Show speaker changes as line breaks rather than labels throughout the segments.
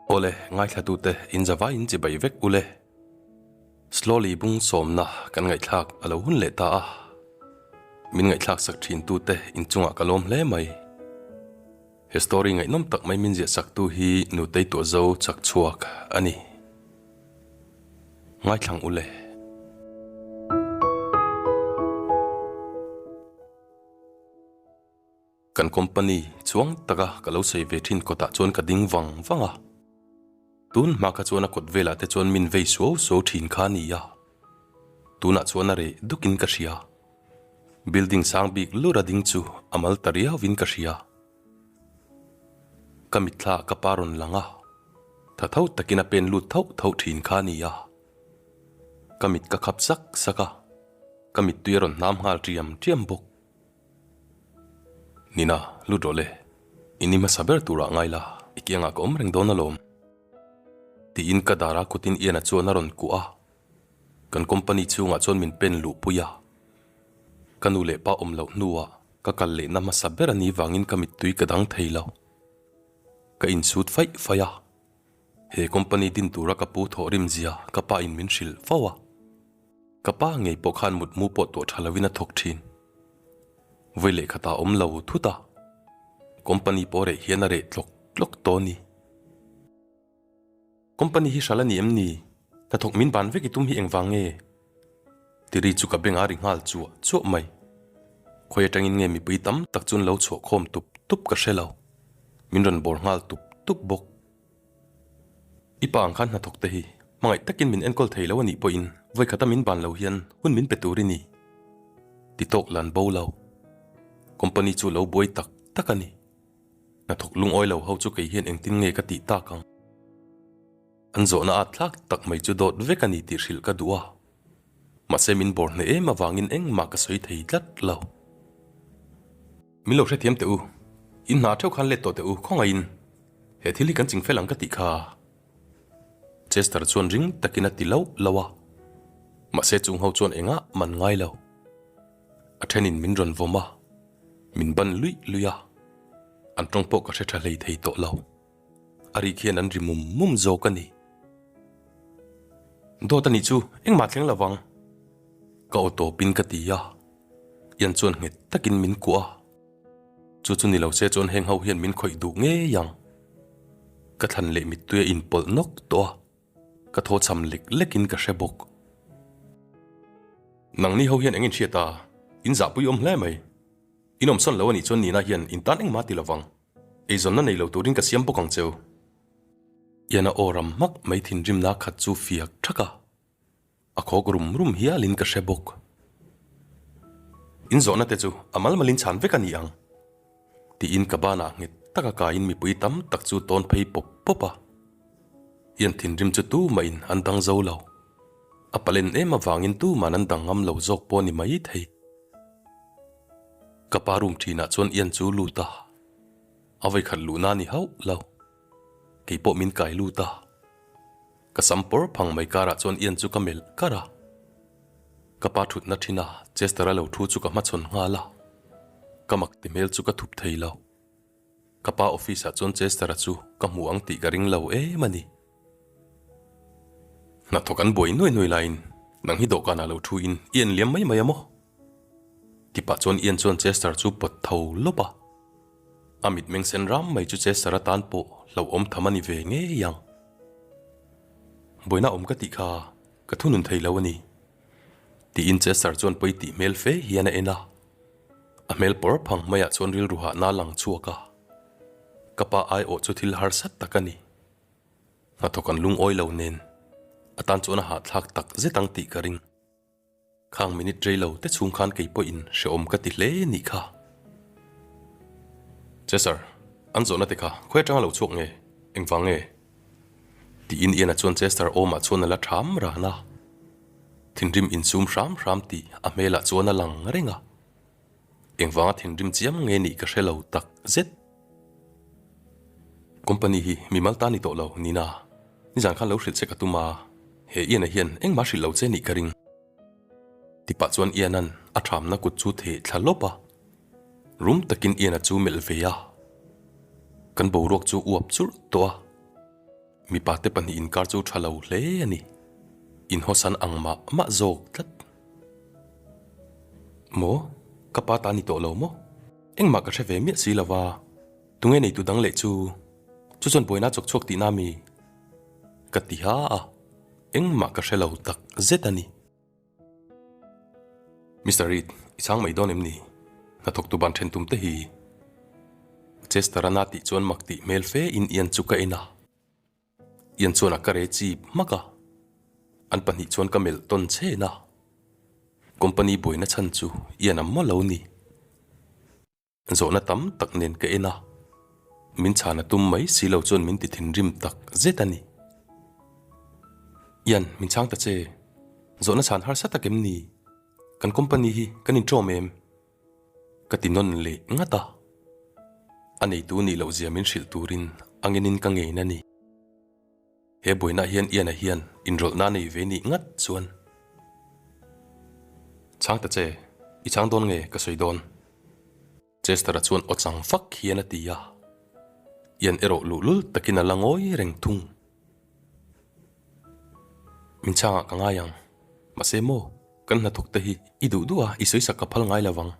Awle, ngaithlatute in zavai in chibai vek ule. Slowly bung sawmna kan ngaihthlak a lo hun leh ta a. Min ngaihthlak sak thintute in chungah ka lawm hle mai. He story ngaihnawm tak mai min ziah saktu hi Nutei Tuahzo chak chhuak a ni. Ngaithlang ule. Kan company chuang taka ka lo sawi ve thin kawtah chuan ka ding vang vang a. Tun hma kha chuan a kawt velah te chuan min vei suau suau thin kha a ni a. Tunah chuan a reh dukin ka hria. Building sang bik lur a ding chu a mal ta riauvin ka hria. Ka mitthla ah ka pa rawn lang a, tha tho takin a pen lut thauh thauh thin kha a ni a. Ka mit ka khap sak sak a, ka mittui a rawn hnam nghal ṭiam ṭiam bawk. Nina, lut rawh le. I ni hmasa ber turah ngai la, i kiangah ka awm reng dawn alawm. Tiin ka dara kutin Ian-a chuan a rawn kuah a. Kan company chhungah chuan min pen luh pui a. Ka nu leh pa awm loh hnuah ka kal lehna hmasa ber a ni vangin ka mittui ka dang thei lo. Ka insut faih faih a. He company din tura ka pu thawh rim zia ka pa in min hrilh fo a. Ka pa ngei pawh khan mutmu pawh tuah tha lovin a thawk thin. Vawi leh khatah awm lo thut a. Company pawh reh hian a reh tlawk tlawk tawh a ni. Company hi hral a ni em ni? Hnathawk min ban vek i tum hi engvang nge? Tiri chu ka beng a ri nghal chuah chuah mai. Khawi atangin nge mipui tam tak chu an lo chhuah khawm tup tup ka hre lo. Min rawn bawr nghal tup tup bawk. I pa ang khan hnathawk te hi hmangaih takin min enkawl thei lo a nih pawhin vawikhata min ban lo hian hun min pe tur i ni. Ti tawk lan bo lo. Company chu lo buai tak tak a ni. Hnathawk lungawi lo ho chu kei hian engtin nge ka tih tak ang? An zawhna at thlak tak mai chu dawt vek a ni tih hrilh ka duh a. Mahse min bawr hneh em avangin engmah ka sawi thei tlat lo. Min lo hrethiam teh u. In hna theuh khan let tawh teh u khawngaihin. He thil hi kan ching fel ang ka tih kha. Chester chuan ring takin a ti loh loh a. Mahse chung ho chuan engah man ngai lo. A thenin min rawn vawm a, min ban luih luih a. An tawng pawh ka hre tha hlei thei tawh lo. A ri khian an ri mum mum zawk a ni. Dawt a nih chu engmah thleng lo vang. Ka aw tawpin ka ti a. Ian chuan nghet takin min kuah a. Chu chu ni lo se chuan heng ho hian min khawih duh ngei ang. Ka thlan leh mittui a inpawlh nawk tawh a, ka thaw cham lek lekin ka hre bawk. Nangni ho hian eng inhriat a, in zahpui awm hle mai. In awmsawn lo a nih chuan Nina hian in tan engmah ti lovang. Eizawnna nei lo turin ka siam bawk ang cheu. Ian a aw ram hmak mai thinrimna khat chu fiak thak a. A khawk rum rum hialin ka hre bawk. In zawhna te chu a mal malin chhan vek a ni ang. Tiin ka banah nghet taka kaiin mipui tam tak chu tawn phei pawp pawp a. Ian thinrim chu tumahin an dang zo lo. A palen em avangin tuman an dang ngam lo zawk pawh a ni mai thei. Ka pa room thinah chuan Ian chu lut a. A vawikhat luhna a ni hauh lo. Keipawh min kai lut a. Ka sam pawr phang mai karah chuan Ian chu ka melh kar a. Ka pa thutna thin a, Chester-a lo thu chu ka hmachhawn nghal a. Ka mak ti hmel chu ka thup thei lo. Ka pa office-ah chuan Chester-a chu ka hmu ang tih ka ring lo em a ni. Hnathawk an buai nuai nuai laiin nang hi dawhkanah lo thu in i en liam mai mai a maw? Ti pah chuan Ian chuan Chester chu pawt tho lawp a. A mitmeng sen ram mai chu Chester atan pawh hlauhawm tham a ni ve ngei ang. Buaina awm ka tih kha ka thunun thei lo a ni. Tiin Chester chuan pawi tih hmel fe hian a en a. A hmel pawr phang maiah chuan rilru hahna a lang chhuak a. Ka pa aiawh chu thil harsa tak a ni. Hnathawk an lungawi lo nen a tan chuan a hahthlak tak zet ang tih ka ring. Khang minute rei lo te chhung khan kei pawhin hrehawm ka ti hle nih kha. Chester, an zawhna te kha khawi atanga lo chhuak nge? Engvang nge? Tiin Ian-a chuan Chester awmah chuan a la ṭham ran a. Thinrim insum hram hram tih a hmelah chuan a lang reng a. Engvanga thinrim chiam nge nih ka hre lo tak zet. Company hi mimal ta ni tawh lo, Nina. Nizan khan lo hrilh che ka tum a, he Ian-a hian engmah hrilh lo che nih ka ring. Tipah chuan Ian-a'n a thamna kut chu theh thla lawp a. Rum takin Ian-a chu melh ve a. Kan boruak chu uap churh tawh a. Mipa te pahnih inkar chu tha lo hle a ni. Inhawsan ang mah mah zawk tlat. Maw? Ka pa ta ni tawh lo maw? Engmah ka hre ve miah si lo va, tunge neitu dang leh chu? Chu chuan buaina chawk chhuak tihna mi? Ka ti ha a, engmah ka hre lo tak zet a ni. Mister Reid, i chhang mai dawn em ni? Hnathawktu ban then tum te hi. Chester-a na tih chuan mak tih hmel fe in Ian chu ka en a. Ian chuan a ka re chip hmak a. An pahnih chuan ka melh tawn chhen a. Company buaina chhan chu Ian a maw lo ni. Zawhna tam tak nen ka en a, min chhan a tum mai si lo chuan min ti thinrim tak zet a ni. Ian, min chhang ta che. Zawhna chhan harsa tak em ni? Kan company hi kan inṭawm em? Ka ti nawn leh ngat a. A neitu nih loh zia min hrilh turin a ngenin ka ngein a ni. He buainah hian Ian-a hian inrawlhna a nei ve nih ngat chuan. Chhang ta che, i chhang dawn nge ka sawi dawn? Chester-a chuan aw chang fak hian a ti a. Ian erawh luhlul takin a la ngawi reng thung. Min chhangah ka ngai ang. Mahse maw, kan hnathawk te hi i duh duh a, i sawisak ka phal ngai lo vang.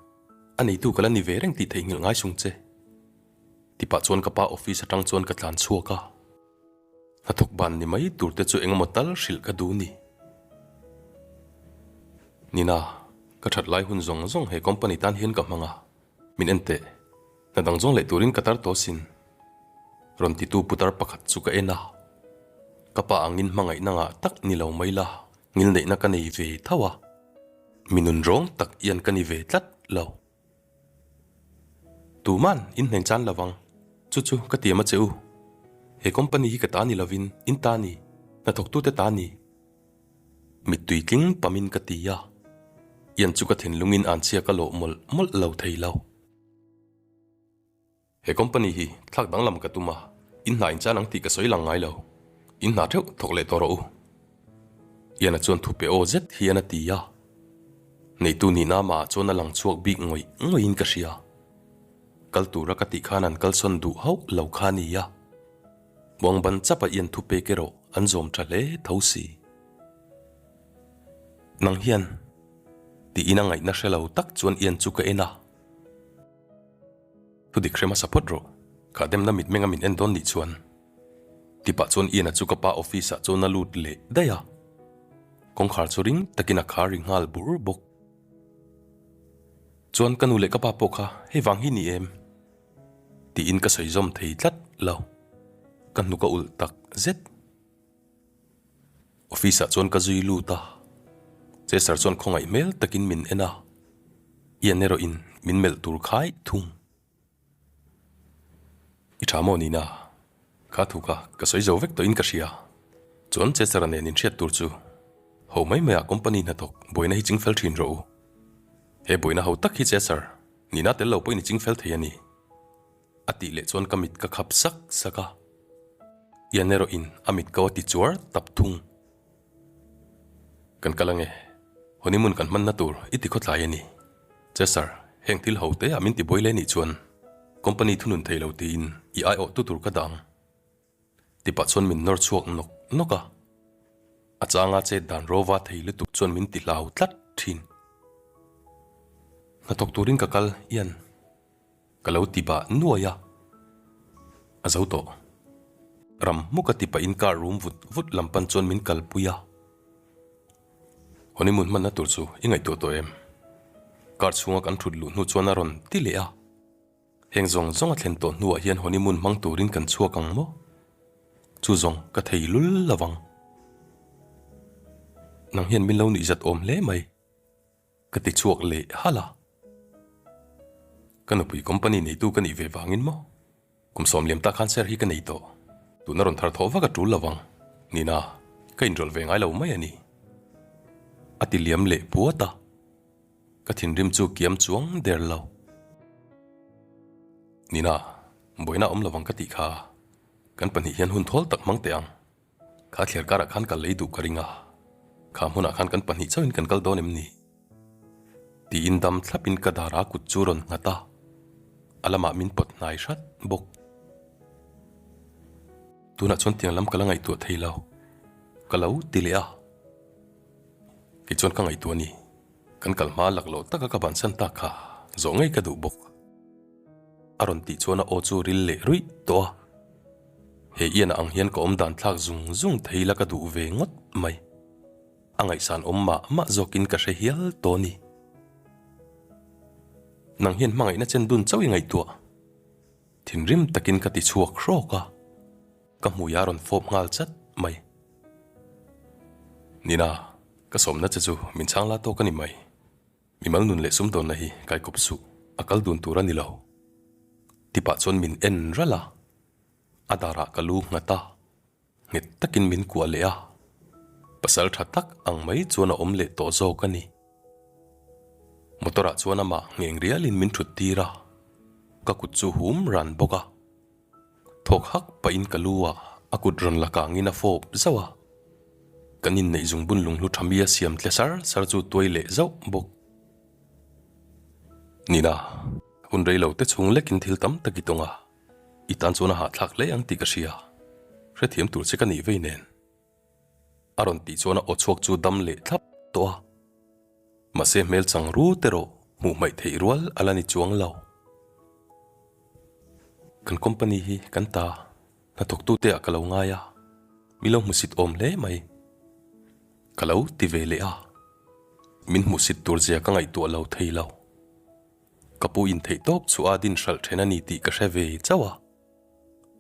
A neitu ka la ni ve reng tih theihnghilh ngai sung che. Tipah chuan ka pa office atang chuan ka tlan chhuak a. Hnathawk ban ni mai tur te chu engemaw tal hrilh ka duh ni. Nina, ka that lai hun zawng zawng he company tan hian ka hmang a, min en teh. Hna dang zawng leh turin ka tar tawh sin. Rawn titu putar pakhat chu ka en a. Ka pa angin hmangaihna ngah tak ni lo mai la, ngilneihna ka nei ve tho a. Mi nunrawng tak ian ka ni ve tlat lo. Tuman in hnen chan lovang, chu chu ka tiam a che u. He company hi ka ta ni lovin in ta ni, hnathawktute ta ni. Mittui tling pamin ka ti a, Ian chu ka thinlungin anchhia ka lawh mawlh mawlh lo thei lo. He company hi thlak danglam ka tum a, in hna in chan ang tih ka sawi lang ngai lo. In hna theuh thawk leh tawh rawh u. Ian-a chuan thu pe aw zet hian a ti a. Neitu nihna amah chuan a lang chhuak bik ngawih ngawihin ka hria. Kal tura ka tih khan an kalsawn duh hauh lo kha a ni a. Muang ban chapa Ian thu pek erawh an zawm tha hle tho si. Nang hian tiin a ngaihna hre lo tak chuan Ian chu ka en a. Thu dik hre hmasa phawt rawh, kha demna mitmenga min en dawn nih chuan. Tipah chuan Ian-a chu ka pa office ah chuan a lut leh daih a. Kawngkhar chu ring takin a khar ri nghal bur bawk. Chuan ka nu leh ka pa pawh kha hei vang hi ni em? Tiin ka sawi zawm thei tlat lo. Ka hnuk a ulh tak zet. Office ah chuan ka zui lut a, Chester chuan khawngaih hmel takin min en a, Ian erawh in min melh tur khai thung. I tha maw Nina? Kha thu kha ka sawi zo vek tawhin ka hria. Chuan Chester-a nen inhriat tur chu ho mai mai ah company hnathawk buaina hi chingfel thin rawh u. He buaina ho tak hi Chester, Nina tel lo pawhin i chingfel thei a ni. A tih leh chuan ka mit ka khap sak sak a, Ian erawh in a mit ko a ti chuar tap thung. Kan kal ange, honeymoon kan hmanna tur i ti khawtlai a ni. Chesar, heng thil ho te ah min ti buai le nih chuan company thunun thei lo tiin i aiawh tu tur ka dah ang. Ti pah chuan min nawr chhuak nawk nawk a, a changa chet dan rova thei lutuk chuan min ti hlau tlat thin. Hnathawk turin ka kal, Ian. Ka lo ti bah nuai a, a zo tawh. Ram hmuk a ti pahin car rum vut vut lam pan chuan min kalpui a. Honeymoon hmanna tur chu i ngaihtuah tawh em? Car chhunga kan thut luh hnu chuan a rawn ti leh a. Heng zawng zawng a thlen tawh hnuah hian honeymoon hmang turin kan chhuak ang maw? Chu zawng ka thei lul lo vang. Nang hian min lo nuihzat awm hle mai. Ka ti chhuak leh halh a. Ka nupui company neitu ka nih ve vangin maw? Kum sawm liam ta khan share hi ka nei tawh. Tuna rawn thar thawh vak a tul lovang. Nina, ka inrawlh ve ngai lo mai a ni. A ti liam leh puat a. Ka thinrim chu kiam chuang der lo. Nina, buaina awm lovang ka tih kha. Kan pahnih hian hun thawl tak hmang teh ang. Kha thliar karah khan kal lei duh ka ring a, kha hmunah khan kan pahnih chauhin kan kal dawn em ni? Tiin dam thlapin ka dara kut chu rawn nghat a, a lamah min pawt hnai hrat bawk. Tunah chuan tiang lam ka la ngaihtuah thei lo, ka lo ti leh a. Kei chuan ka ngaihtuah a ni, kan kal hma lak loh taka ka bansan tak kha zawh ngei ka duh bawk. A rawn tih chuan a aw chu ril leh ruih tawh a. He ian ang hian ka awm dan thlak zung zung thei la ka duh ve ngawt mai. A ngaihsan awm mah mah zawkin ka hre hial tawh a ni. Nang hian hmangaihna chen dun chauh i ngaihtuah. Thinrim takin ka ti chhuak hrawk a, ka hmui a rawn fawp nghal chat mai. Nina, ka sawmna che chu min chhang la tawk a ni mai. Mimal nun leh sumdawnna hi kaikawp suh, a kal dun tur a ni lo. Tipah chuan min en ralh a, a darah ka lu nghat a. Nghet takin min kuah leh a, pasal tha tak ang mai chuan a awm leh tawh zawk a ni. Motor ah chuan amah ngheng rialin min thut tir a, ka kut chu hum ran bawk a. Thawk hak pahin ka lu ah a kut rawn la kangin a fawp zauh a. Kan inneih zungbun lunghlu tha mi a siam tle sar sar chu tuai leh zauh bawk. Nina, hun rei lo te chhung lekin thil tam tak i tawng a. I tan chuan a hahthlak hle ang tih ka hria, hrethiam tur che ka nih vei nen. A rawn tih chuan a aw chhuak chu dam leh thlap tawh a. Mahse hmel chang ru te rawh hmuh hmaih theih rual a la ni chuang lo. Kan company hi kan ta hnathawktu te ah ka lo ngai a, mi lo hmusit awm hle mai. Ka lo ti ve leh a, min hmusit tur zia ka ngaihtuah lo thei lo. Ka pu in theih tawp chu a din hralh then a ni tih ka hre ve chauh a,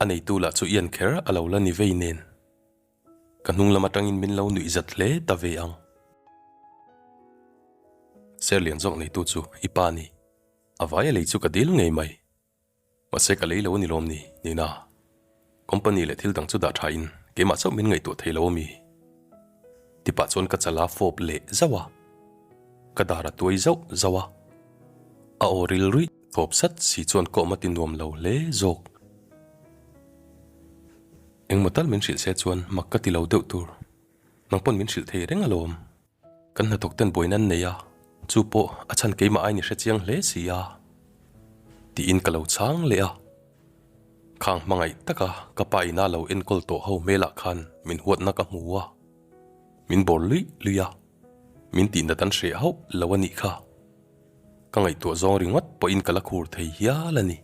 a neitu lah chu ian kher a lo la ni vei nen. Ka hnung lam atangin min lo nuih zat hle ta ve ang. Ser lian zawk neitu chu i pa ni. A vai a lei chu ka dil ngei mai. Mahse ka lei lo a ni lawm ni, Nina. Company leh thil dang chu dah tha in keimah chauh min ngaihtuah thei lo a mi? Ti pah chuan ka chala fawp leh zauh a, ka dar a tuai zauh zauh a. A aw ril ruih thawp sat si chuan ka awm a ti nuam lo hle zawk. Engmaw tal min hrilh se chuan mak ka ti lo deuh tur. Nang pawn min hrilh thei reng alawm. Kan hnathawk ten buaina an nei a, chu pawh a chhan keimah ain i hre chiang hle si a, tiin ka lo chhang leh a. Khang hmangaih taka ka pa ina lo enkawl tawh ho hmelah khan min huatna ka hmu a, min bawr luih luih a, min tihnat an hreh hauh lo a nih kha. Ka ngaihtuah zawng ringawt pawhin ka la khur thei hial a ni.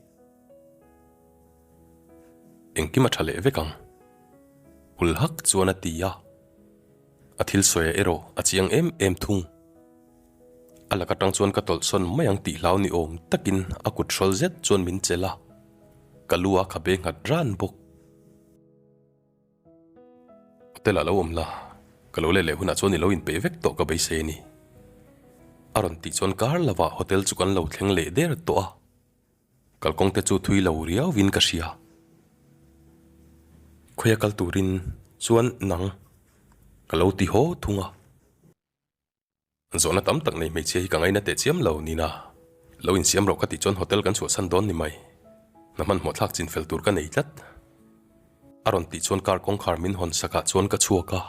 Engkim a tha leh vek ang, hul hak chuan a ti a. A thil sawi a erawh a chiang em em thung. A lak atang chuan ka tawlh sawn mai ang tih hlau ni awm takin a kut hrawl zet chuan min chelh a, ka lu a khabe nghat ran bawk. Hotel ah lo awm la, ka lo leh leh hunah chuan i lo inpeih vek tawh ka beisei a ni. A rawn tih chuan kar lovah hotel chu kan lo thleng leh der tawh a. Kalkawng te chu thui lo riau in ka hria. Khawia kal turin chuan nang ka lo ti haw thung a. Zawhna tam tak nei hmeichhia hi ka ngaina teh chiam lo nina. Lo insiam rawh ka tih chuan hotel kan chhuahsan dawn ni mai. Hna hmanhmawh thlak chin fel tur ka nei tlat. A rawn tih chuan car kawngkhar min hawn sakah chuan ka chhuak a.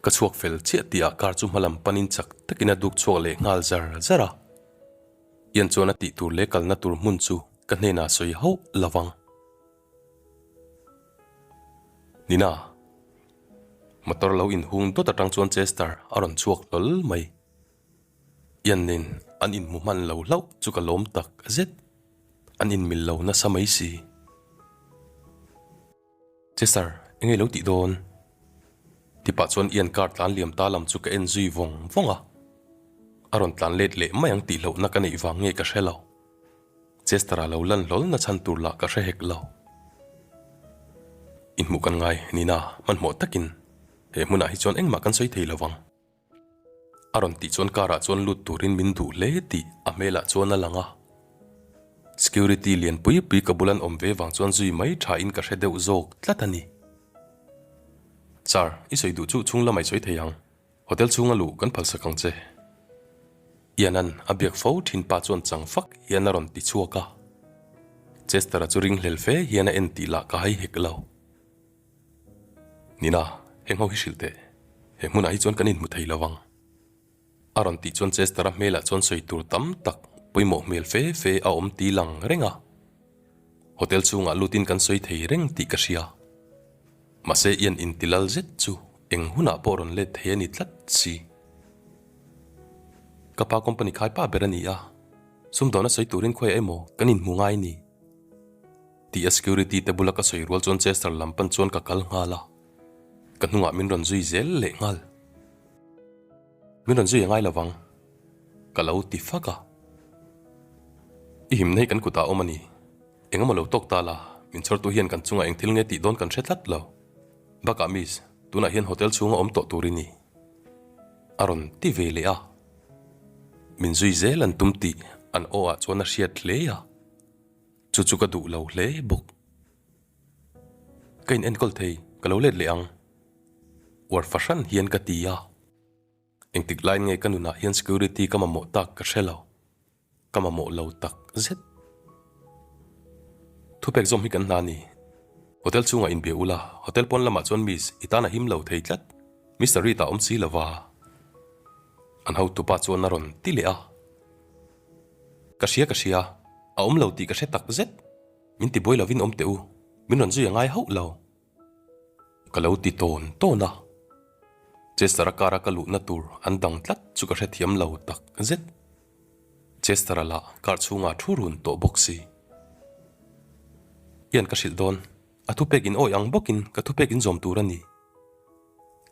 Ka chhuak fel chiah tihah car chu hmalam panin chak takin a duk chhuak leh nghal zar zar a. Ian chuan a tih tur leh kalna tur hmun chu ka hnenah sawi hauh lo vang. Nina, motor lo inhung dawt atang chuan Chester a rawn chhuak hlawl mai. Ian nen an inhmu hman lo hlauh chu ka lawm tak zet. An inmil lo nasa mai si. Chester, enge lo tih dawn? Ti pah chuan Ian car tlan liam ta lam chu ka en zui vawng vawng a. A rawn tlan let leh mai ang tih hlauhna ka neih vang nge ka hre lo. Chester-a lo lan hlawl na chhan tur lah ka hre hek lo. Inhmuh kan ngai, Nina, hmanhmawh takin he hmunah hi chuan engmah kan sawi thei lo vang. A rawn tih chuan car ah chuan lut turin min duh hle tih a hmelah chuan a lang a. Security lian pui pui ka bul an awm ve vang chuan zui mai tha in ka hre deuh zawk tlat a ni. Sir, i sawi duh chu chhung lamah i sawi thei ang. Hotel chhunga luh kan phalsak ang che. Ian-a'n a biak fo thin pa chuan chang fak hian a rawn ti chhuak a. Chester-a chu ringhlel fe hian a en tih lah ka hai hek lo. Nina, heng ho hi hrilh teh. He hmunah hi chuan kan inhmu thei lo vang. A rawn tih chuan Chester-a hmelah chuan sawi tur tam tak pawimawh hmel fe fe a awm ti lang reng a. Hotel chhungah lutin kan sawi thei reng tih ka hria. Mahse Ian intilal zet chu eng hunah pawh rawn let thei a ni tlat si. Ka pa company khai pa ber a ni a, sumdawna sawi turin khawiah emaw kan inhmu ngai ni? Tih a security te bula ka sawi rual chuan Chester lam pan chuan ka kal nghal a, ka hnungah min rawn zui zel leh nghal. Min rawn zui a ngai lovang, ka lo ti fak a. I himna hi kan kutah a awm a ni. Engemaw lo tawk ta la, min chhawrtu hian kan chungah eng thil nge tih dawn kan hre tlat lo. Bakah Miss, tunah hian hotel chhunga awm tawh tur i ni. A rawn ti ve leh a. Min zui zel an tum tih an aw ah chuan a hriat hle a. Chu chu ka duh lo hle bawk. Ka in enkawl thei, ka lo let leh ang. Uar fahran hian ka ti a. Engtik laiin nge ka nunah hian security ka mamawh tak ka hre lo. Ka mamawh lo tak zet. Thupek zawm hi kan hna ni. Hotel chhungah inbia ula, hotel pawn lamah chuan miss i tan a him lo thei tlat. Mister Reed a awm si lova. An hotupa chuan a rawn ti leh a. Ka hria ka hria, a awm lo tih ka hre tak zet. Min ti buai lovin awm teh u, min rawn zui a ngai hauh lo. Ka lo ti tawn tawn a, Chester-a car-a ka luhna tur an dang tlat chu ka hrethiam lo tak zet. Chester-a lah car chhungah thu run tawh bawk si. Hian ka hrilh dawn, a thupek in awi ang bawkin ka thupek in zawm tur a ni.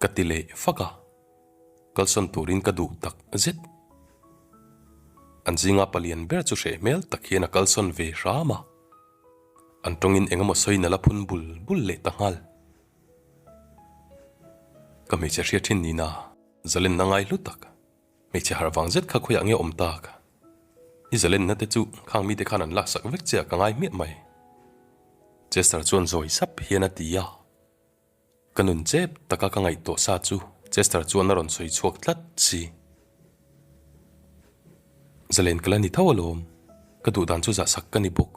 Ka ti leh fak a, kalsawn turin ka duh tak zet. An zinga palian ber chu hreh hmel tak hian a kalsawn ve hram a. An tawngin eng emaw sawiin a la phun bul bul leh ta nghal. Ka hmeichhe hriat thin nina zalenna ngai hlu tak, hmeichhe harh vang zet kha khawiah nge awm tak? I zalenna te chu khang mite khan an laksak vek che a ka ngai hmiah mai. Chester chuan zawi sap hian a ti a. Ka nun chep taka ka ngaihtuah sa chu Chester chuan a rawn sawi chhuak tlat si. Zalen ka la ni tho alawm, ka duh dan chu zahsak ka ni bawk.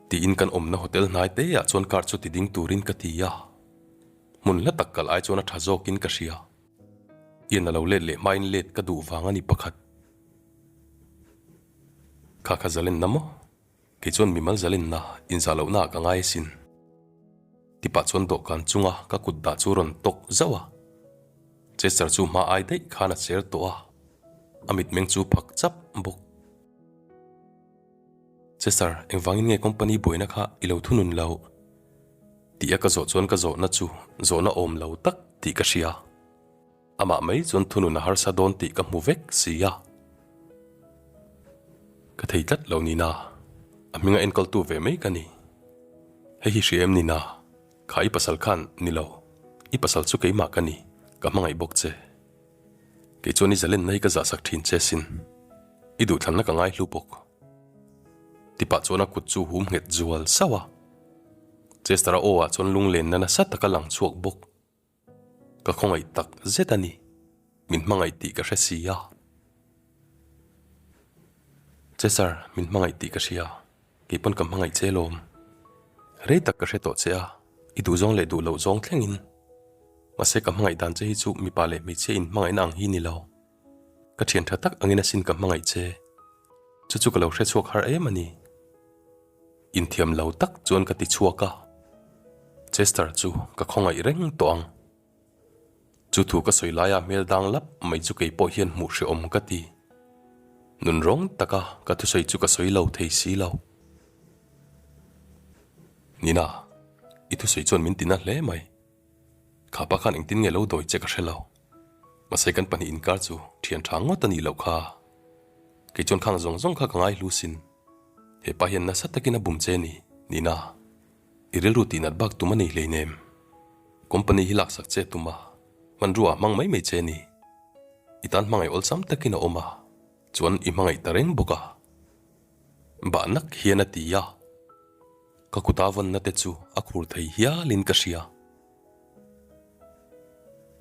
Tiin kan awmna hotel hnai te ah chuan car chu ti ding turin ka ti a. Hmun hla tak kal ai chuan a tha zawkin ka hria. Ian a lo let leh hmain let ka duh vang a ni pakhat. Kha kha zalenna maw? Kei chuan mimal zalenna inzah lohna ah ka ngai asin. Tipah chuan dawhkan chunga ka kut dah chu rawn tawk zauh a. Chester chu hma ai daih khan a cher tawh a, a mitmeng chu phak chap bawk. Chester, engvangin nge company buaina kha i lo thunun loh? Tih a ka zawh chuan ka zawhna chu zawhna awm lo tak tih ka hria. Amah mai chuan thunun a harsa dawn tih ka hmu vek si a. Ka thei tlat lo nina, a hminga enkawltu ve mai ka ni. Hei hi hria em nina, kha i pasal khan ni lo, i pasal chu keimah ka ni, ka hmangaih bawk che. Kei chuan i zalenna hi ka zahsak thin che sin, i duhthlanna ka ngai hlu bawk. Tipah chuan a kut chu hum nghet zual sauh a. Chester-a aw ah chuan lunglenna nasa taka lang chhuak bawk. Ka khawngaih tak zet a ni, min hmangaih tih ka hre si a. Cesar, min hmangaih tih ka hria, kei pawn ka hmangaih che lawm. Rei tak ka hre tawh che a, i duh zawng leh duh loh zawng thlengin. Mahse ka hmangaih dan che hi chu mipa leh hmeichhia in hmangaihna ang hi ni lo. Ka thian tha tak angin asin ka hmangaih che. Chu chu ka lo hre chhuak har em a ni. Inthiam lo tak chuan ka ti chhuak a, Chester chu ka khawngaih reng tawh ang. Chu thu ka sawi laia hmel dang lap mai chu kei pawh hian hmuh hrehawm ka ti. Nun rawng taka ka thusawi chu ka sawi lo thei si lo. Nina, i thusawi chuan min tina hle mai. Kha pa khan engtin nge lo dawi che ka hre lo. Mahse kan pahnih inkar chu thian tha ngawt a nih loh kha. Kei chuan khang zawng zawng kha ka ngai hlu sin. He pa hian nasa takin a bum che ni, Nina. I rilru tih nat bak tum a nei hleinem. Company hi laksak che tum a, hmanrua a hmang mai mai che ni. I tan hmangaih awlsam takin a awm a, chuan i hmangaih ta reng bawk a. Bah nak hian a ti a. Ka kuta vawnna te chu a khur thei hialin ka hria.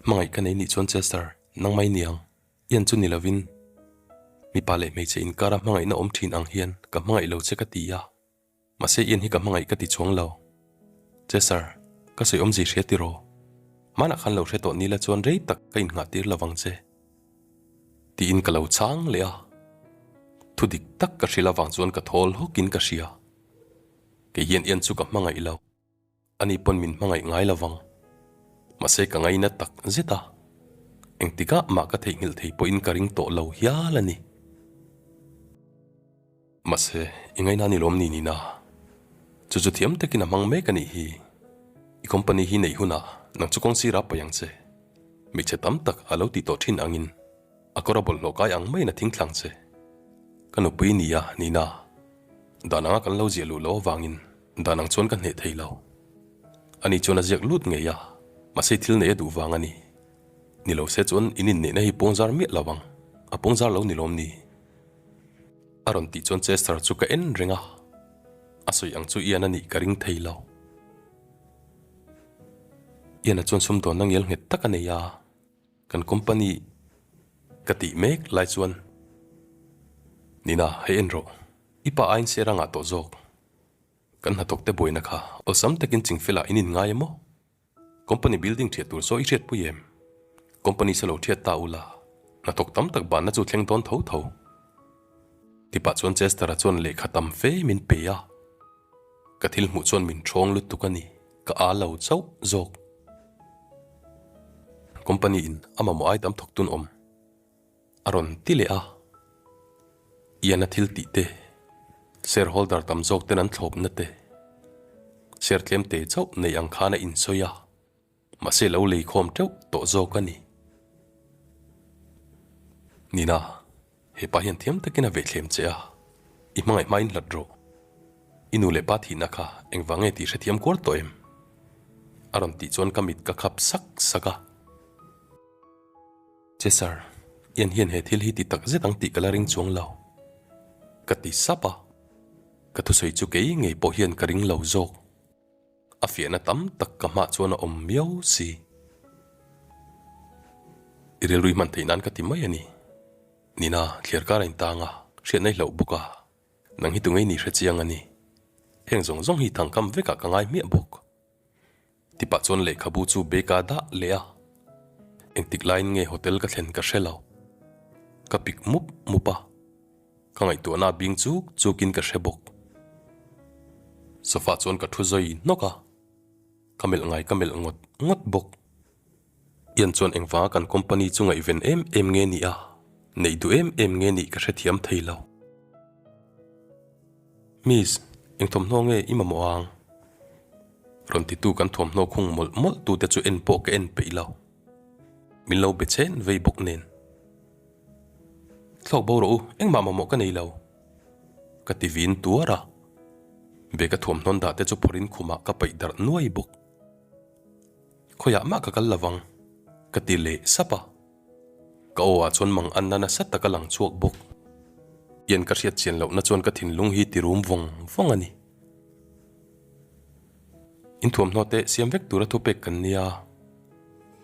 Hmangaih ka nei nih chuan Chester, nang mai niang. Ian chu ni lovin, mipa leh hmeichhe inkara hmangaihna awm thin ang hian ka hmangaih lo che ka ti a, mahse Ian hi ka hmangaih ka ti chuang lo. Chester, ka sawi awmzi hria tiraw? Hmanah khan lo hre tawh nila chuan rei tak ka innghah tir lovang che. Tiin ka lo chhang leh a, thu dik tak ka hrilh avang chuan ka thawl hawkin ka hria. Kei hian Ian chu ka hmangaih lo. Ani pawn min hmangaih ngai lo vang. Mahse ka ngaina tak zet a, engtikah mah ka theihnghilh thei pawhin ka ring tawh lo hial a ni. Mahse, i ngaina ni lawm ni nina? Chu chu thiam takin a hmang mek a nih hi. I company hi neih hunah nang chu kawng sirah paih ang che. Hmeichhe tam tak a lo tih tawh thin angin a kawr a bawlhhlawh kai ang maiin a thingthlang che. Ka nupui nia Nina, dan anga kan lo ziah luh loh avangin dan ang chuan ka hneh thei lo. Ani chuan a ziak lut ngei a, mahse thil neih a duh vang a ni. Ni lo se chuan in inneihna hi pawngzar miah lo ang, a pawngzar lo ni lawm ni? A rawn tih chuan Chester chu ka en reng a, a sawi ang chu Ian a nih ka ring thei lo. Ian-a chuan sumdawnna ngial nghet tak a nei a, kan company ka tih mek lai chuan, Nina, hei en rawh, i pa aiin share a ngah tawh zawk. Kan hnathawk te buaina kha awlsam takin chingfel ah in in ngai emaw? Company building thiat tur saw i hriat pui em? Company sa lo thiat ta ula, hnathawk tam tak banna chu thleng dawn tho tho. Tipah chuan Chester-a chuan lehkha tam fe min pe a. Ka thil hmuh chuan min thawng lutuk a ni, ka aa lo chauh zawk. Company in a mamawh ai tam thawk tun awm. A rawn ti leh a, Ian-a thil tih te, shareholder tam zawk ten an thlawpna te, share tlem te chauh nei ang khan a insawi a, mahse lo lei khawm teuh tawh zawk a ni. Nina, hepa hian thiam takin a vehthlem che a, i hmangaih hmain hlat rawh. I nu leh pa thihna kha engvang nge tih hrethiam kuar tawh em? A rawn tih chuan ka mit ka khap sak sak a. Che sir, Ian hian he thil hi ti tak zet ang tih ka la ring chuang lo. Ka ti sap a, ka thusawi chu kei ngei pawh hian ka ring lo zawk. A fiahna tam tak ka hmah chuan a awm miau si. I rilrui hman theih nan ka ti mai a ni. Nina, thliar kar a intang a, hriatna i hlauh bawk a, nang hi tungei ni hre chiang a ni. Heng zawng zawng hi thangkam vekah ka ngai hmiah bawk. Tipah chuan lehkhabu chu bag a dah leh a, engtik laiin nge hotel ka thlen ka hre lo. Ka pik mup mup a, ka ngaihtuahna a bing chuk chukin ka hre bawk. Sofa chuan ka thu zawi hnawk a, ka melh ngai ka melh ngawt ngawt bawk. Ian chuan engvanga kan company chu ngaihven em em nge nih a, neih duh em em nge nih ka hrethiam thei lo. Miss, eng thawmhnaw nge i mamawh ang? Rawn titu kan thawmhnaw khung mawlh mawlh tute chu en pawh ka en peih lo. Min lo be chen vei bawk nen. Thlawk bo rawh u, engmah mamawh ka nei lo. Ka ti vin tuar a. Bag a thuamhnawn dah te chu phawrhin khumah ka paih darh nuai bawk. Khawiah mah ka kal lovang, ka ti leh sap a. Ka aw ah chuan mang anna nasa tak a lang chhuak bawk. Ian ka hriat chian lohna chuan ka thinlung hi ti rum vawng vawng a ni. In thuamhnaw te siam vek tura thupek kan nia,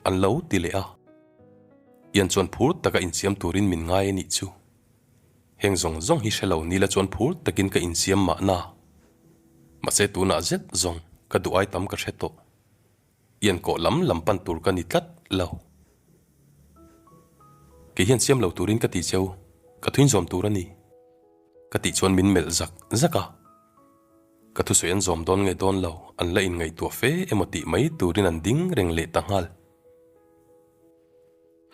an lo ti leh a. Ian chuan phur taka insiam turin min ngai a nih chu. Heng zawng zawng hi hre lo nila chuan phur takin ka insiam mahna. Mahse tunah zet zawng ka duh ai tam ka hre tawh. Ian kawh lam lam pan tur ka ni tlat lo. Kei hian siam lo turin ka ti cheu, ka thuin zawm tur a ni. Ka tih chuan min melh zak zak a. Ka thusawi an zawm dawn nge dawn lo, an la inngaihtuah fe emaw tih mai turin an ding reng leh ta nghal.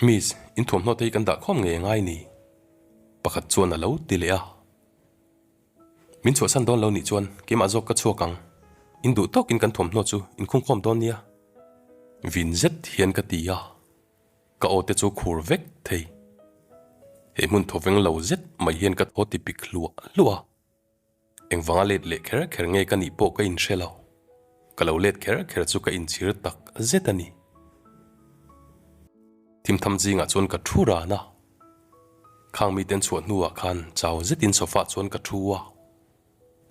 Miss, in thuamhnaw te hi kan dah khawm ngei a ngai ni? Pakhat chuan a lo ti leh a. Min chhuahsan dawn lo nih chuan keimah zawk ka chhuak ang. In duh tawkin kan thuamhnaw chu in khungkhawm dawn nia. Vin zet hian ka ti a, ka aw te chu khur vek thei. He hmun thawveng lo zet mai hian ka thaw ti pik hluah hluah a. Engvanga let leh kher kher nge ka nih pawh ka inhre lo. Ka lo let kher kher chu ka inchhir tak zet a ni. Thimtham zingah chuan ka thu ran a. Khang miten chhuah hnuah khan chau zetin sofa chuan ka thu a,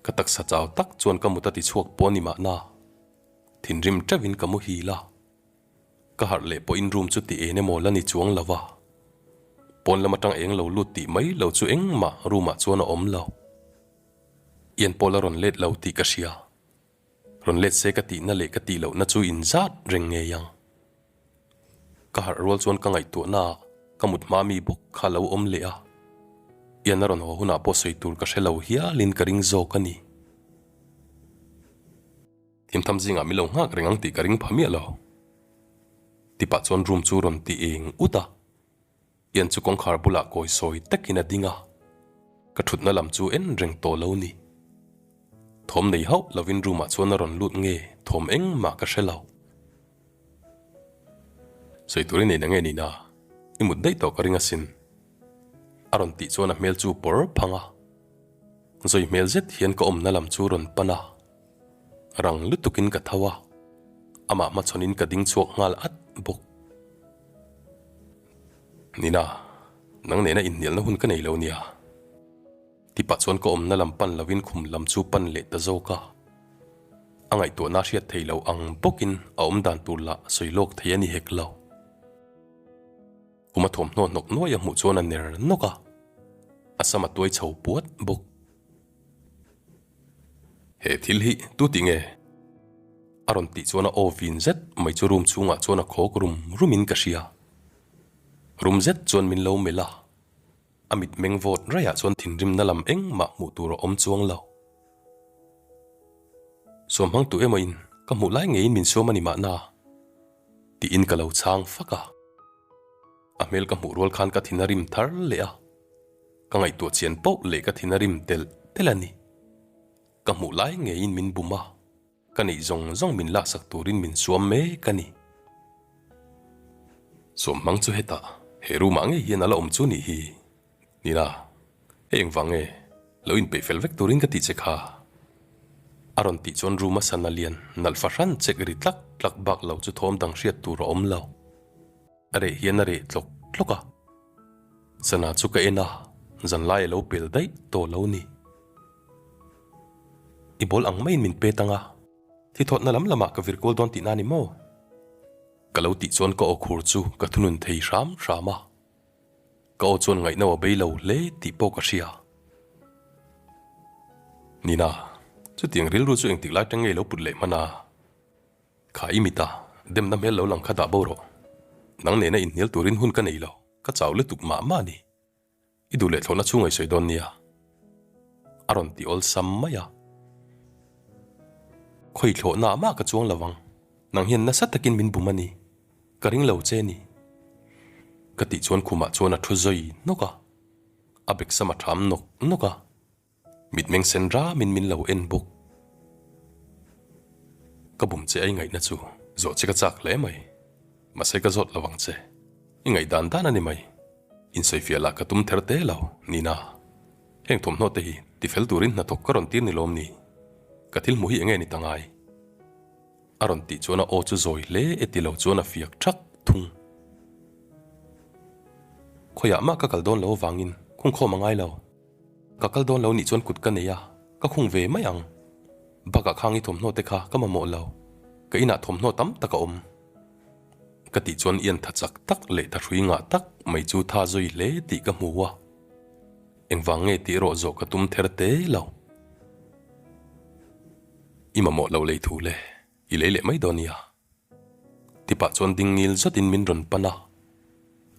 ka taksa chau tak chuan ka mut a ti chhuak pawh a ni mahna, thinrim teuhin ka muhil a, ka harh leh pawhin room chu ti en emaw la ni chuang lo va, pawn lam atang eng lo lut tih mai lo chu engmah room ah chuan a awm lo. Ian pawh la rawn let lo tih ka hria, rawn let se ka tihna leh ka tih lohna chu inzat reng ngei ang. Ka harh rual chuan ka ngaihtuahna ah ka mut hma mi bawk kha lo awm leh a, Ian a rawn haw hunah pawh sawi tur ka hre lo hialin ka ring zawk a ni. Thimtham zingah min lo nghak reng ang tih ka ring pha miah lo. Tipah chuan room chu rawn ti eng ut a. Ian chu kawngkhar bulah kawi sawi takin a ding a, ka thutna lam chu en reng tawh lo ni. Thawm nei hauh lovin room ah chuan a rawn lut nge thawm engmah ka hre lo. Sawi tur i nei na nge nina, i mut daih tawh ka ring asin. A rawn tih chuan a hmel chu pawr phang a. Zawi hmel zet hian ka awmna lam chu rawn pan a. Rang lutukin ka tho a, amah hmachhawnin ka ding chhuak nghal at bawk. Nina, nang nena inhnialna hun ka nei lo nia. Tipah chuan ka awmna lam pan lovin khum lam chu pan leh ta zawk a. A ngaihtuahna hriat thei lo ang bawkin a awm dan tur lah sawi lawk thei a ni hek lo. Khuma thawmhnaw hnawk nuai a hmuh chuan a ner nawk a, a sam a tuai chho puat bawk. He thil hi tu tih nge? A rawn tih chuan a aw vin zet mai chu room chhungah chuan a khawk rum rum in ka hria. Rum zet chuan min lo melh a, a mitmeng vawt raiah chuan thinrimna lam engmah hmuh tur a awm chuang lo. Suam hmang tu emaw in ka hmuh lai ngeiin min suam a ni mahna tiin ka lo chhang fak a. A hmel ka hmuh rual khan ka thin a rim thar leh a. Ka ngaihtuah chian poh leh ka thin a rim telh telh a ni. Ka hmuh lai ngeiin min bum a, ka neih zawng zawng min laksak turin min suam mek a ni. Suam hmang chu hetah, he room ah ngei hian a la awm chu nih hi. Nina, hei engvang nge lo inpeih fel vek turin ka tih che kha? A rawn tih chuan room a sana lian nalh fahran chek ri tlak tlak bak lo chu thawm dang hriat tur a awm lo. A reh hian a reh tlawk tlawk a. Sana chu ka en a, zanlai a lo pel daih tawh lo ni. I bawl ang maiin min pet ang a, thi thawtna lam lamah ka vir kual dawn tihna a ni maw? Ka lo tih chuan ka aw khur chu ka thunun thei hram hram a, ka aw chuan ngaihno a bei lo hle tih pawh ka hria. Nina, chutiang rilru chu engtik lai tang nge i lo put leh hman a? Kha i mit a, demna hmel lo lang kha dah bo rawh. Nang nena inhnial turin hun ka nei lo, ka chau lutuk mah mah a ni. I duh leh thlawhna chhung ngaihsawi dawn nia. A rawn ti awlsam mai a. Khawi thlawhna ah mah ka chuang lo ang, nang hian nasa takin min bum a ni, ka ring lo che ni. Ka tih chuan khumah chuan a thu zawi nawk a, a beksam a ṭham nawk nawk a. Mitmeng sen ramin min lo en bawk. Ka bum che a i ngaihna chu zawh che ka chak hle mai. Mahse ka zawt lo ang che. I ngaih dan dan a ni mai. Insawifiah lah ka tum ther te lo, Nina. Heng thawmhnaw te hi tifel turin hnathawk ka rawn tir ni lawm ni? Ka thil hmuh hi enge ni ta ngai? A rawn tih chuan a aw chu zawi hle e ti lo chuan a fiak thak thung. Khawiah mah ka kal dawn lo avangin khungkhawm a ngai lo. Ka kal dawn lo nih chuan kut ka nei a, ka khung ve mai ang. Bakah khang i thawmhnaw te kha ka mamawh lo, ka inah thawmhnaw tam tak a awm. Ka tih chuan ian tha chak tak leh tha hrui ngah tak mai chu tha zui hle tih ka hmu a. Engvang nge tih erawh zawh ka tum ther te lo. I mamawh lo lei thu le, i lei leh mai dawn nia. Tipah chuan ding ngil zatin min rawn pan a,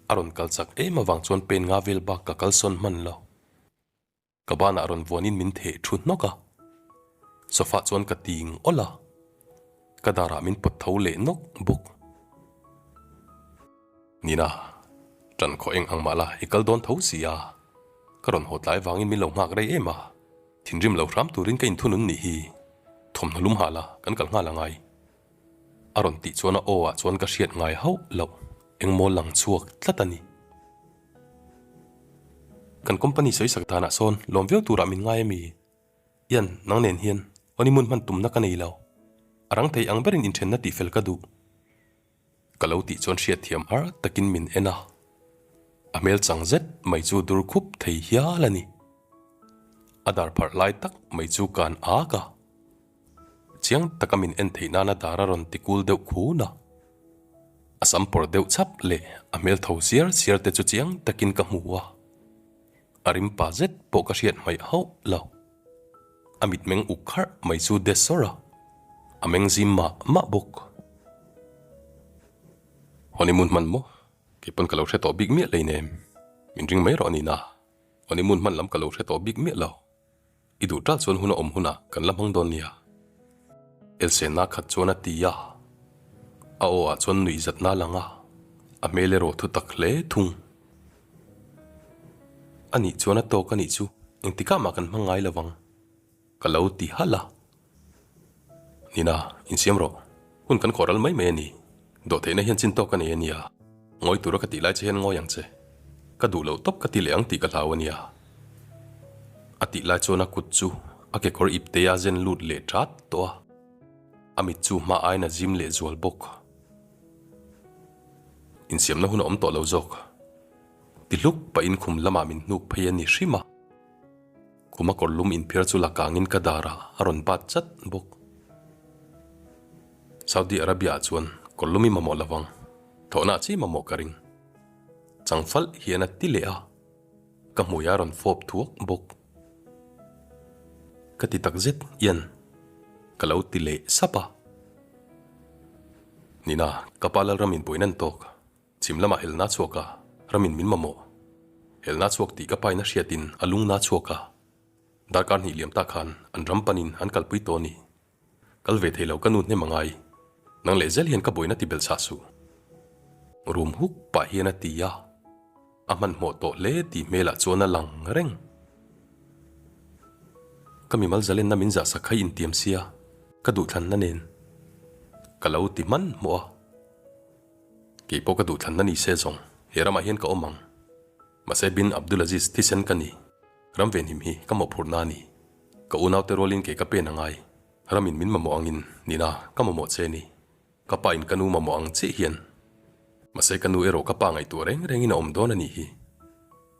a rawn kal chak em avang chuan pen nga vel bak ka kalsawn hman lo. Ka banah rawn vuanin min theh thu hnawk a, sofa chuan ka ting awlh a, ka darah min pawt tho leh nawk bawk. Nina, ṭan khawh eng ang mah la i kal dawn tho si a, ka rawn haw tlai vangin min lo nghak rei em a. Thinrim lo hram turin ka inthunun nih hi thawmhnaw lum hal a kan kal nghal angai. A rawn tih chuan a aw ah chuan ka hriat ngai hauh loh engmaw lang chhuak tlat a ni. Kan company sawi sak danah sawn lawm viau turah min ngai ami? Ian, nang nen hian honeymoon hman tumna ka nei lo. A rang thei ang berin inthenna tihfel ka duh. Ka lo tih chuan hriatthiam har takin min en a, a hmel chang zet mai chu dur khup thei hial a ni. A dar pharh lai tak mai chu kan ak a, chiang taka min en theih nana dar a rawn ti kul deuh khun a. A sam pawr deuh chhap leh a hmel tho siar siar te chu chiang takin ka hmu a, a rim pa zet pawh ka hriat hmaih hauh lo. A mitmeng uk kharh mai chu de sawr a, a meng zim mah mah bawk. Honeymoon hman maw? Kei pawn ka lo hre tawh bik miah leinem. Min ring mai rawh nina. Honeymoon hman lam ka lo hre tawh bik miah lo. I duh tal chuan hun a awm hunah kan la hmang dawn nia. Elsenna khat chuan a ti a, a aw ah chuan nuihzatna a lang a, a hmel erawh thu tak hle thung. A nih chuan a tawk a nih chu engtikah mah kan hmang ngai lo vang. Ka lo ti halh a. Nina, insiam rawh. Hun kan khawh ral mai mai a ni. Dawhtheihna hian chin tawk a nei a nia. Ngawi tura ka tih lai che hian ngawi ang che. Ka duh loh tawp ka ti leh ang tih ka hlau a nia. A tih lai chuan a kut chu a kekawr ip te a zen lut leh ṭat tawh a. A mit chu hma aiin a zim leh zual bawk. Insiamna hun a awm tawh lo zawk. Ti hluk pahin khum lamah min hnuk phei a ni hrim a. Khuma kawr lum inphiar chu la kangin ka darah a rawn bat chat bawk. Saudi Arabia ah chuan kawr lum i mamawh lo vang, thawhna chi mamawh ka ring. Chang falh hian a ti leh a, ka hmui a rawn fawp thuak bawk. Ka ti tak zet hian ka lo ti leh sap a. Nina, ka pa Lalram in buaina an tawk. Chhim lamah helna chhuak a, ramin min mamawh. Helna chhuak tih ka paina hriatin a lungna chhuak a. Darkar hnih liam ta khan an ram panin an kalpui tawh a ni. Kal ve thei lo ka nu hnem a ngai. Nang leh zel hian ka buaina ti belh chah suh. Rum huk pah hian a ti a. A hmanhmawh tawh hle tih hmelah chuan a lang reng. Ka mimal zalenna min zahsak kha i intiam sia, ka duhthlanna nen ka lo ti hmanhmawh a. Kei pawh ka duhthlanna ni se zawng, he ramah hian ka awm ang. Mahse Bin Abdulaziz thisen ka ni, ram venhim hi ka mawhphurhna a ni. Ka unaute rualin kei ka pen a ngai, ramin min mamawh angin nina ka mamawh che ni. Ka pa in ka nu mamawh ang chiah hian. Mahse ka nu erawh ka pa ngaihtuah reng rengin a awm dawn a nih hi.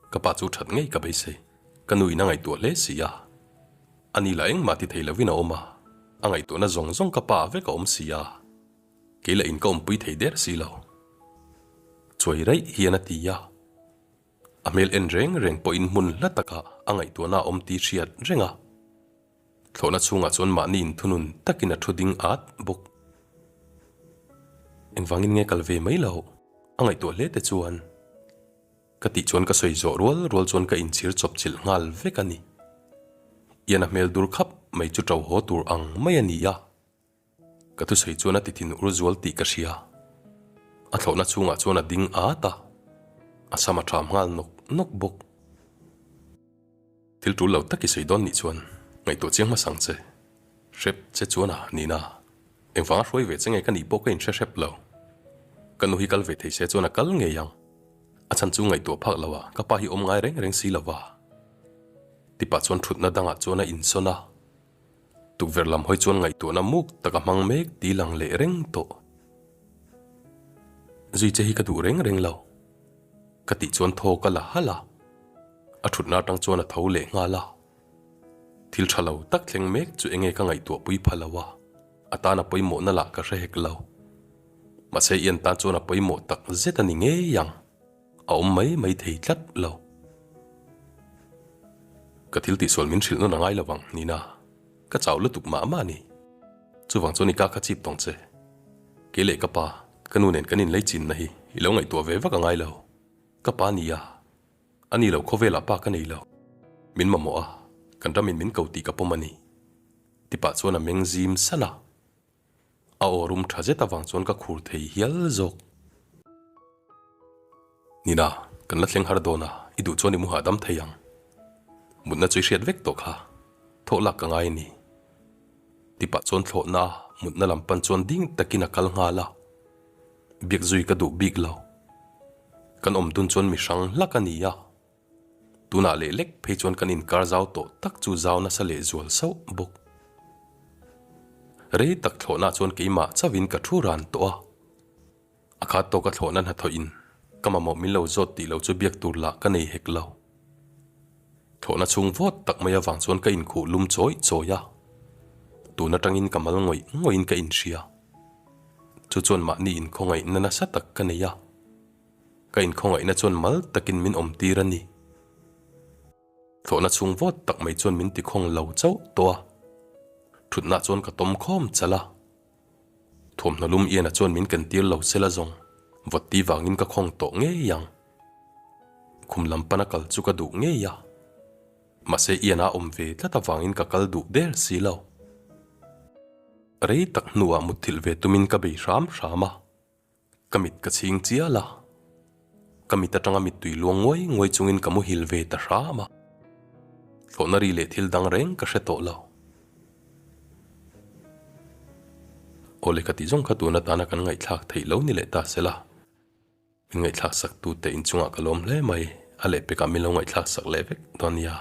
Ka pa chu that ngei ka beisei, ka nu in a ngaihtuah hle si a. Ani lah engmah ti thei lovin a awm a, a ngaihtuahna zawng zawng ka pa vek a awm si a. Kei lah in ka awmpui thei der si lo. Chuai raih hian a ti a. A hmel en reng reng pawhin hmun hla takah a ngaihtuahna a awm tih hriat reng a. Thlawhna chhungah chuan mahni inthunun takin a thu ding at bawk. Engvangin nge kal ve mai lo a ngaihtuah hle te chuan ka tih chuan ka sawi zawh rual rual chuan ka inchhir chawp chilh nghal vek a ni. Ian a hmel dur khap mai chu ṭo haw tur ang mai a ni a. Ka thusawi chuan a ti thin ur zual tih ka hria. A thlawhna chhungah chuan a ding at a, a sam a ṭham nghal nawk nawk bawk. Thil ṭul lo tak i sawi dawn nih chuan ngaihtuah chiang hmasa ang che. Hrep che chuan a nihna engvanga hruai ve che nge ka nih pawh ka inhre hrep lo. Ka nu hi kal ve thei se chuan a kal ngei ang. A chhan chu ngaihtuah phak lo a, ka pa hi awm ngai reng reng si lo va. Tipah chuan ṭhutna dangah chuan a insawn a. Tukverh lam hawi chuan ngaihtuahna muk tak a hmang mek ti lang leh reng tawh. Zui che hi ka duh reng reng lo. Ka tih chuan thaw ka la halh a. A thutna atang chuan a tho leh nghal a. Thil tha lo tak thleng mek chu enge ka ngaihtuah pui pha lo a, a tan a pawimawhna lah ka hre hek lo. Mahse Ian tan chuan a pawimawh tak zet a ni ngei ang. A awm mai mai thei tlat lo. Ka thil tihsual min hrilh nawn a ngai lo vang, Nina. Ka chau lutuk mah mah a ni. Chuvang chuan i ka kha chip tawng che. Kei leh ka pa, ka nu nen kan inlei chinna hi i lo ngaihtuah ve vak a ngai lo. Ka pa nia. A ni lo khawvelah pa ka nei lo. Min mamawh a, kan ramin min ko tih ka pawm a ni. Tipah chuan a meng zim san a. A aw rum tha zet avang chuan ka khur thei hial zawk. Nina, kan la thleng har dawn a, i duh chuan i mu hahdam thei ang. Mutna chu i hriat vek tawh kha, thawh lak ka ngai a ni. Tipah chuan thlawhna a mutna lam pan chuan ding takin a kal nghal a. Biak zui ka duh bik lo. Kan awm dun chuan mi hrang hlak a ni a. Tunah leh lek phei chuan kan inkar zau tawh tak chu zau nasa leh zual sauh bawk. Rei tak thlawhna chuan keimah chauhin ka thu ran tawh a. A khat tawka thlawhna hnathawhin ka mamawh min lo zawt tih lo chu biak tur lah ka nei hek lo. Thlawhna chhung vawt tak mai avang chuan ka inkhuh lum chawi chawi a. Tun atangin ka mal ngawih ngawihin ka inhria. Chu chuan mahni inkhawngaihna nasa tak ka nei a. Ka inkhawngaihna chuan mal takin min awm tir a ni. Thlawhna chhung vawt tak mai chuan min tikhawng lo chauh tawh a. Thutna chuan ka tawm khawm chalh a. Thuamhnaw lum Ian-a chuan min ken tir lo sela zawng vawt ti vangin ka khawng tawh ngei ang. Khum lam pana kal chu ka duh ngei a. Mahse Ian-a awm ve tlat avangin ka kal duh der si lo. Rei tak hnuah mutthilh ve tumin ka bei hram hram a, ka mit ka chhing chial a, ka mit atanga mittui luang nguai nguai chungin ka muhil ve ta hram a, thlawhna ri leh thil dang reng ka hre tawh lo. Aw lehkha tih zawng kha tun atana kan ngaihthlak theih lo ni leh ta sela. Min ngaihthlak sak tute inchungah ka lawm hle mai, a lehpekah min lo ngaihthlak sak leh vek dawn nia.